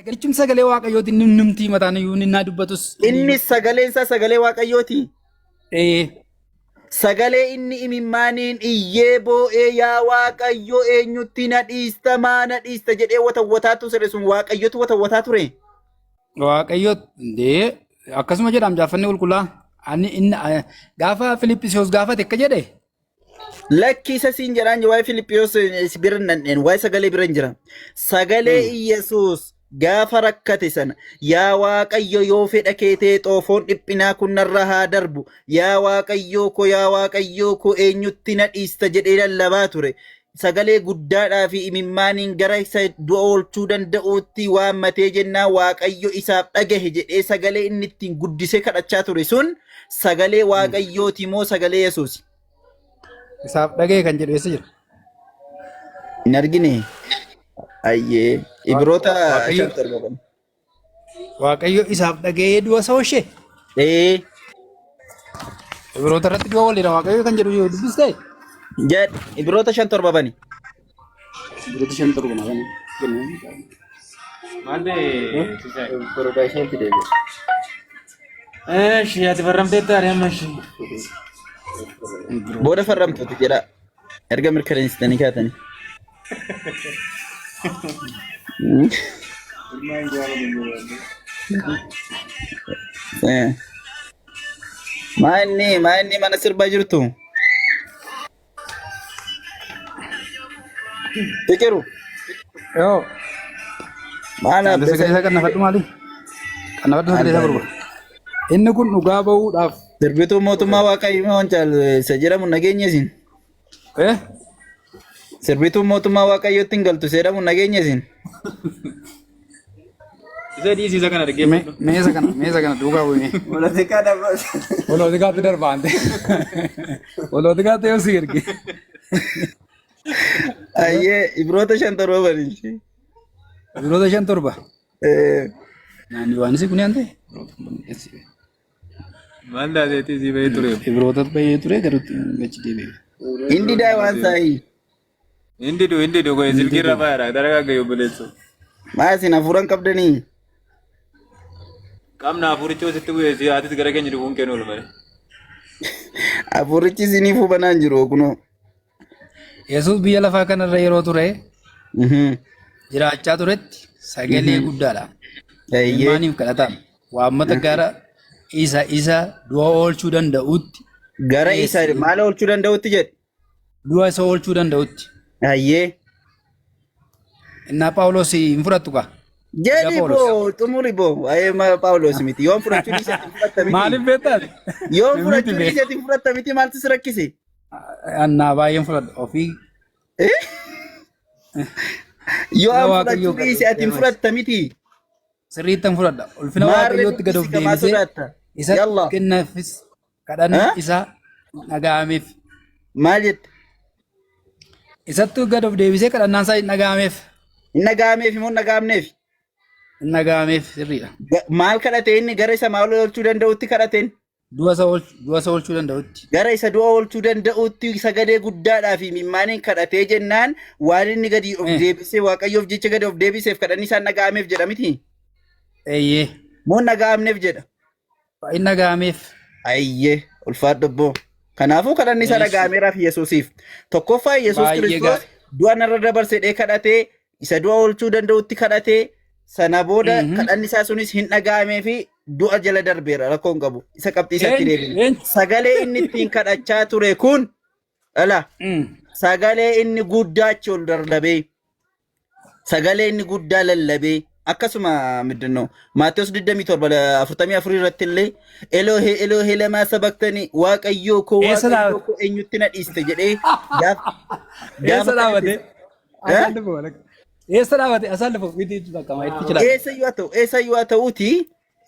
Sagalichum sagalee Waaqayyooti inni numtii mataan iyyuu inni naa dubbatus. Inni sagaleen isaa sagalee Waaqayyooti. Ee. Sagalee inni imimmaaniin iyyee boo'ee yaa Waaqayyo eenyutti na dhiista maa na dhiista jedhee watawwataa ture sun Waaqayyotu watawwataa ture. Waaqayyo indee akkasuma jedhaam jaaffanni qulqullaa. Ani inni gaafa Filiphisiyoos gaafate akka jedhe Lakki isa siin jedhaan waa'ee Filiphiyos si bira hin dhandheen waa'ee sagalee bira hin jira. Sagalee Iyyasuus gaafa rakkate sana yaa Waaqayyo yoo fedha kee ta'e xoofoon dhiphinaa kun narra haa darbu yaa Waaqayyoo ko yaa Waaqayyoo ko eenyutti na dhiista jedhee lallabaa ture. Sagalee guddaadhaa fi imimmaaniin gara isa du'a oolchuu danda'uutti waammatee jennaan Waaqayyo isaaf dhagahe jedhee sagalee inni ittiin guddisee kadhachaa ture sun sagalee Waaqayyooti moo sagalee Yesuusi? Isaaf dhagahe kan jedhu eessa jira? Hin argine. Ayyee. Ibroota Waaqayyo 5 7. Waaqayyo isaaf dhaga'ee du'a isa oolche. Ee. Ibroota irratti du'a waliidha Waaqayyo kan jedhu yoo dubbiste. Jedh Ibroota 5 7 bani. Ibroota 5 7 na bani. Maal ta'e Sisaay? Borodaa isheen fidee jira. Eeshi ati farramteetta ari amma ishee. Booda farramtuuti jedha. Erga mirkaneessitanii kaatanii. Eh. Maa inni mana sirbaa jirtu? Fikiru. Yoo. Maal Sagalee isaa qannafadhu maali? Qannafadhu sagalee isaa gurgura. Inni kun dhugaa ba'uudhaaf. Sirbituu mootummaa Waaqayyoo wancaal isa jedhamu nageenya isin. Eh? Sirbituun mootummaa Waaqayyootti hin galtu isa jedhamu nageenya isin. Isa dhiisii isa kana dhaggeeffadhu. Mee isa kana mee isa kana duukaa bu'ee. Polotikaa dabarsa. Polootikaatti darbaante. Polootikaatti yoo si erge. Ayyee Ibroota 5 7 bani. Ibroota 5 7. Eh, Naannoo waan isi kun ante. Maal taateetii sii bahee ture. Ibroota bahee ture garuu achi deebi'e. Hindi daa waan saayii. Hin didu hin didu kun silkii irra faayara daragaa gayyoo obboleessu. Maa isin hafuuran qabdanii? Qabna hafuurichi sitti bu'ee si atis gara keenya dhufuun kennu oolu malee. Hafuurichi isiniif hubanaan jiru kunoo. Yesuus biyya lafaa kanarra yeroo ture jiraachaa turetti sagalee guddaadha. Eeyyee. Ilmaaniif kadhataan waammata gara isa isa du'a oolchuu danda'utti Gara isa dhiyeessi. maal oolchuu danda'utti jedhe. Du'a isa oolchuu danda'utti. Ayyee. Innaa Phaawulos hin fudhattu kaa. Jedhi Phaawulos. boo xumuri boo waa'ee Phaawulos miti. Yoon fudhachuu dhiisetti hin fudhatta miti. Maaliif beektaa? Yoon Miti fudhachuu bee. dhiisetti hin fudhatta miti maaltu si rakkise? Annaa baay'een fudhadha. Ofii Yoo Ulfina an Waaqayyoo fudhachuu gad dhiise of ati hin deebise. fudhatta miti. Sirriittan fudhadha. Ulfina Maarree Waaqayyootti gad of dubbisi kamaa deebisee sodaatta. isa Yalla. kennaafis kadhanni Eh? isaa hin dhaga'ameef. Maal jette? Isattu gad of deebisee kadhannaan isaa hin dhaga'ameef. Hin dhaga'ameef immoo hin dhaga'amneef. Hin dhaga'ameef sirriidha. Maal kadhate inni gara isa maal oolchuu danda'utti kadhateen? Du'a isa oolchu- du'a isa oolchuu danda'utti. Gara isa du'a oolchuu danda'utti sagalee guddaadhaa fi mimmaaniin kadhatee jennaan waan inni gadi of deebisee Waaqayyoof jecha gadi of deebiseef kadhanni isaan dhaga'ameef jedha miti. Eeyyee. Moo hin dhaga'amneef jedha. Hin dhaga'ameef. Ayyee ulfaadhu obbo. Kanaafuu kadhanni isaa Eessi. dhaga'ameeraaf Yesuusiif. Tokkoffaa Yesuus Baay'ee Kiristoos gaarii. du'a narra dabarsedhee kadhatee isa du'a oolchuu danda'utti kadhatee sana booda kadhanni isaa sunis hin dhaga'amee fi du'a jala darbeera rakkoo hin qabu. Isa qabxii isaatti Eenyu? deebina. Eenyu? Sagalee inni ittiin kadhachaa ture kun dhala sagalee inni guddaa achi ol lallabee sagalee inni guddaa lallabee akkasuma middinoo Maatewos 27 44 irratti illee Elohee Elohee lamaa sabaktanii Waaqayyoo koo Eessa Waaqayyoo dhaabate? koo eenyutti na dhiiste jedhee gaaf Eessa gaafa dhaabate? kadhate Eh? Asaan dhufu walakka. Eessa dhaabate? Asaan dhufu miti bakka itti jiraate. Eessayyuu haa ta'u eessayyuu haa ta'uuti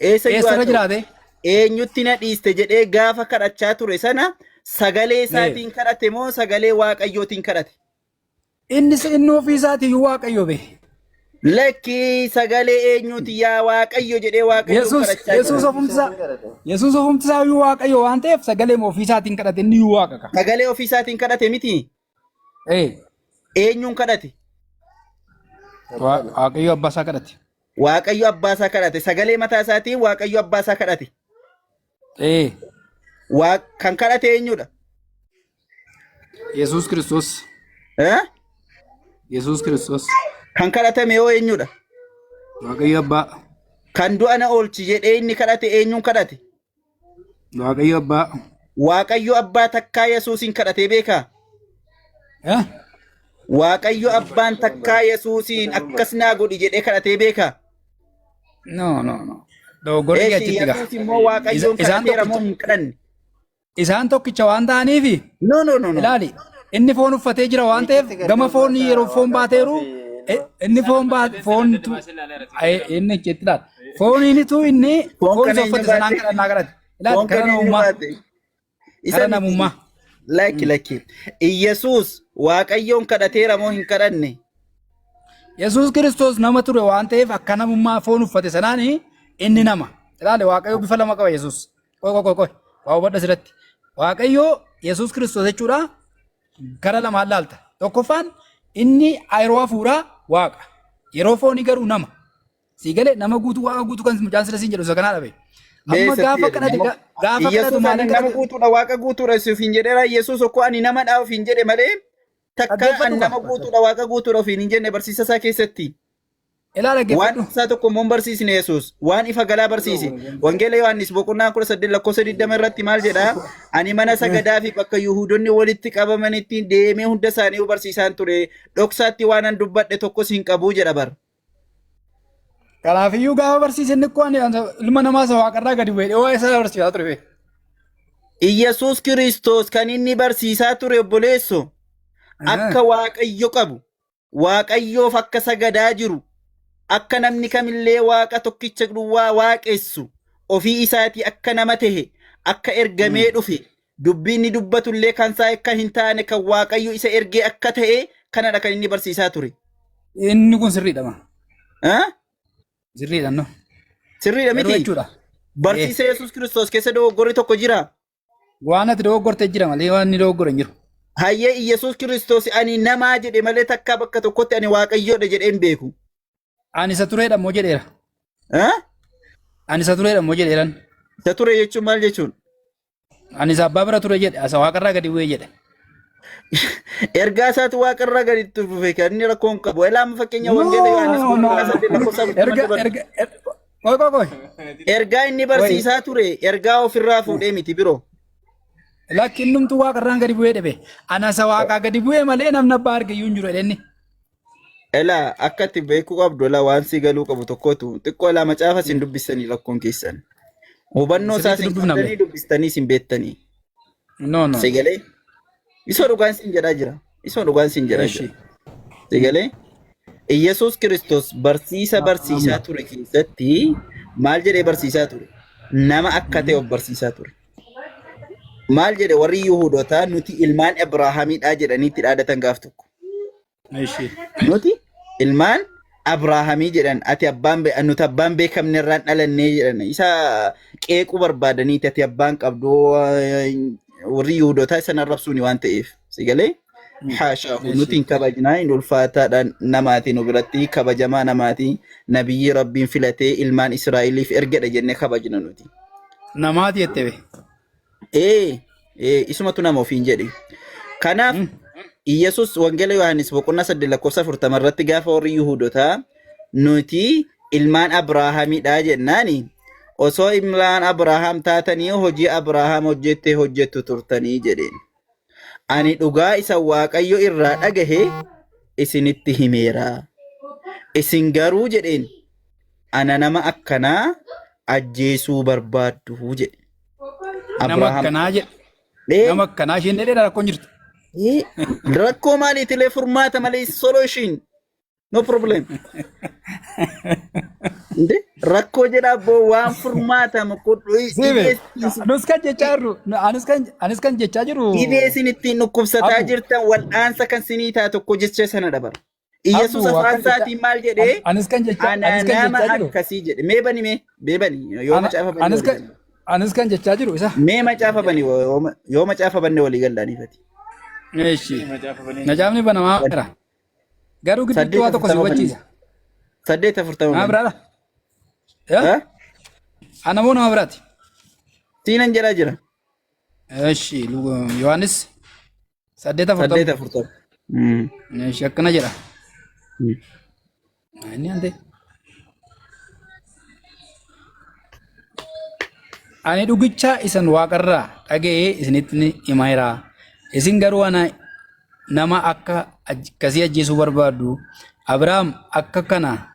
eessayyuu Eessa haa irra ta'u jiraate? eenyutti na dhiiste jedhee gaafa kadhachaa ture sana sagalee isaatiin kadhate moo sagalee Waaqayyootiin kadhate? Inni inni ofii isaatii iyyuu Waaqayyo be. Lakkii sagalee eenyuuti yaa Waaqayyo jedhee Waaqayyoon Yesuus kadhachaa Yesuus jira. ofumti isaa Yesuus ofumti isaa iyyuu Waaqayyo waan ta'eef sagalee ofii isaatiin kadhate inni iyyuu Waaqa ka. Sagalee ofii isaatiin kadhate miti. Ee Eenyuun kadhate? Waaqayyo abbaa isaa kadhate. Waaqayyo abbaa isaa kadhate. Sagalee mataa isaatiin Waaqayyo abbaa isaa kadhate. Ee. Kan kadhate eenyudha? Yesuus Kiristoos. Eh? Yesuus Kiristoos. Kan kadhatame yoo eenyudha? Waaqayyo abbaa. Kan du'a na oolchi jedhee inni kadhate eenyuun kadhate? Waaqayyo abbaa. Waaqayyo abbaa takkaa Yesuusin kadhatee beekaa? Eh? Waaqayyo abbaan takkaa Yesuusiin akkas naa godhi jedhee kadhatee beekaa? No, no, no. Dogoggorri kee Eeshi achitti gaha. Yesuus immoo Waaqayyoon Isaan kadhateera moo tokkicha hin kadhanne? isaan tokkicha waan ta'aniifi No, no, no, no. ilaali inni foon uffatee jira waan ta'eef gama foon yeroo foon baateeru inni foon baa foontu inni achitti ilaali. Fooniinitu inni Foon foon kana isa eenyu uffate sanaan baate? kadhannaa kadhate. Ilaali Foon kara kana eenyu namummaa baate? Isa kara miti. namummaa. Lakki lakki. Iyyasuus Waaqayyoon kadhateera moo hin kadhanne? Yesuus Kiristoos nama ture waan ta'eef akka namummaa foon uffate sanaan inni nama. Ilaali Waaqayyo bifa lama qaba Yesuus. Qoy qoy qoy qoy. Waa hubadha asirratti. Waaqayyo Yesuus Kiristoos jechuudha gara lamaan laalta. Tokkoffaan inni yeroo hafuuraa Waaqa. Yeroo foonii garuu nama. Sii galee nama guutuu Waaqa guutuu kan mucaan sila siin jedhu isa kanaa dhabe. Amma Beesatti gaafa jedhe kadhate nama gaafa kadhatu Iyyasuus ani maaliin nama kadhate? guutuudha Waaqa guutuudha siif hin jedheera Yesuus okkoo ani namadha ofiin jedhe malee takka Dhaggeeffadhu ani kaa. nama guutuudha Waaqa guutuudha ofiin hin jenne barsiisa isaa keessatti. Ilaa Waan dhaggeeffadhu. isaa tokko immoo hin barsiisne Yesuus. Waan ifa galaa barsiise. Wangeela Yohaannis boqonnaa 18 lakkoofsa 20 irratti maal jedha? Ani mana sagadaa fi bakka Yihuudonni walitti qabamanitti deemee hunda isaanii barsiisaan ture. Dhoksaatti waan an dubbadhe tokkos hin qabu jedha bar. Kanaafiyyuu gaafa barsiise inni koo ani ilma namaa isa waaqarraa gadi bu'ee dhiyoo isa barsiisaa ture. Iyyasuus Kiristoos kan inni barsiisaa ture obboleesso akka Waaqayyo qabu, Waaqayyoof akka sagadaa jiru, akka namni kamillee Waaqa tokkicha duwwaa waaqessu, ofii isaatii akka nama tahe, akka ergamee dhufe, dubbii inni dubbatullee kan isaa akka hin taane kan Waaqayyo isa ergee akka ta'e kanadha kan inni barsiisaa ture. Inni kun sirriidha ma? Ah? Sirriidha no. Sirriidha Garuu miti? jechuudha. Barsiisa Yesuus Kiristoos keessa dogoggorri tokko jira. Waan ati dogoggorte jira malee waan inni dogoggore hin jiru. Hayyee Iyyasuus Kiristoos ani namaa jedhe malee takkaa bakka tokkotti ani Waaqayyoodha jedhee hin beeku. Ani isa tureedha immoo jedheera. Ah? Ani isa tureedha immoo jedheeran. Isa ture jechuun maal jechuun? Ani isa abbaa bira ture jedhe. Isa waaqarraa gadi bu'ee jedhe. Ergaa isaatu waaqarraa gadi itti fufe kan inni rakkoo hin qabu. Ilaa amma fakkeenya No, Wangeela Yohaannis no, no. boqonnaa 8 lakkoofsa 40 Erga dubarti. erga qoy qoy qoy. Ergaa inni Qoy. barsiisaa ture ergaa ofirraa fuudhee miti biroo. Lakki innumtuu waaqarraan gadi bu'ee dhabe. Ana isa waaqaa gadi bu'ee malee namni abbaa arge iyyuu hin jiru jedhe inni. Elaa akka itti beekuu qabdu elaa waan sii galuu qabu tokkotu xiqqoo elaa macaafa isin dubbistanii rakkoon keessan. Hubannoo isaa Sirriitti isin dubbifna qabdanii bee. dubbistanii isin beektanii. No, no. Si galee? Isoo dhugaan siin jedhaa jira. Isoo dhugaan siin jedhaa Eshi. jira. Si galee? Iyyasuus Kiristoos barsiisa barsiisaa ture keessatti maal jedhee barsiisaa ture? Nama akka ta'e of barsiisaa ture. Maal jedhe warri Yihuudotaa nuti ilmaan Abrahaamiidha jedhanii itti dhaadatan gaaf tokko. Eshi. Nuti ilmaan Abrahaamii jedhan ati abbaan nuti abbaan beekamne irraan dhalannee jedhan isa qeequu barbaadaniiti ati abbaan qabdu warri Yihuudotaa isa arrabsuuni waan ta'eef si galee haashaahu nuti hin kabajnaa hin ulfaataadha namaati nu biratti kabajamaa namaati nabiyyii rabbiin filatee ilmaan Israa'eliif ergedha jennee kabajna nuti. Namaati jette be. Ee, ee, isumatu nama ofiin jedhe. Kanaaf Iyyasuus Wangeela Yohaannis boqonnaa 8 lakkoofsa 40 irratti gaafa warri Yihuudotaa nuti ilmaan Abrahaamidha jennaani osoo ilmaan Abrahaam taatanii hojii Abrahaam hojjette hojjettu turtanii jedheen. Ani dhugaa isa Waaqayyo irraa dhagahe isinitti himeera. Isin garuu jedheen ana nama akkanaa ajjeesuu barbaaddu jedhe. Nama Abrahaam akkanaa jedhe. Ee, Nama akkanaa isheen dheedheedha rakkoon jirtu. ee, rakkoo maaliitilee furmaata malee solution no problem. Inde rakkoo jedha abboo waan furmaatamu Sibe. Nus kan jechaa jirru anis kan jechaa jiru. dhibee isin ittiin dhukkubsataa Abu. jirtan wal'aansa kan sinii ta'a tokko jecha sana dabara. Iyyasuus Abu, afaan akkan jecha- isaatiin maal jedhee Anis kan jechaa ana anis kan nama jechaa jiru. akkasii jedhe. Mee bani mee mee bani yoo macaafa bani Anis walii kan galla. anis kan jechaa jiru isa. Mee macaafa bani yoo macaafa banne walii gallaaniifati. Eeshi. Macaafni banamaa jira. Garuu gidduutti waa tokko si 8:40 bani. hubachiisa. 8:40 Maa bani. biraadha? Eh? Eh? Ana moo nama biraati? Siinan jedhaa jira. Eshi Yohaannis 8:40. 8:40. Mm. Eshi akkana jedha. Inni ante. Ani dhugicha isan waaqarraa dhaga'ee isinitti himeera. Isin garuu ana nama akka akkasii ajjeesuu barbaaddu. Abrahaam akka kana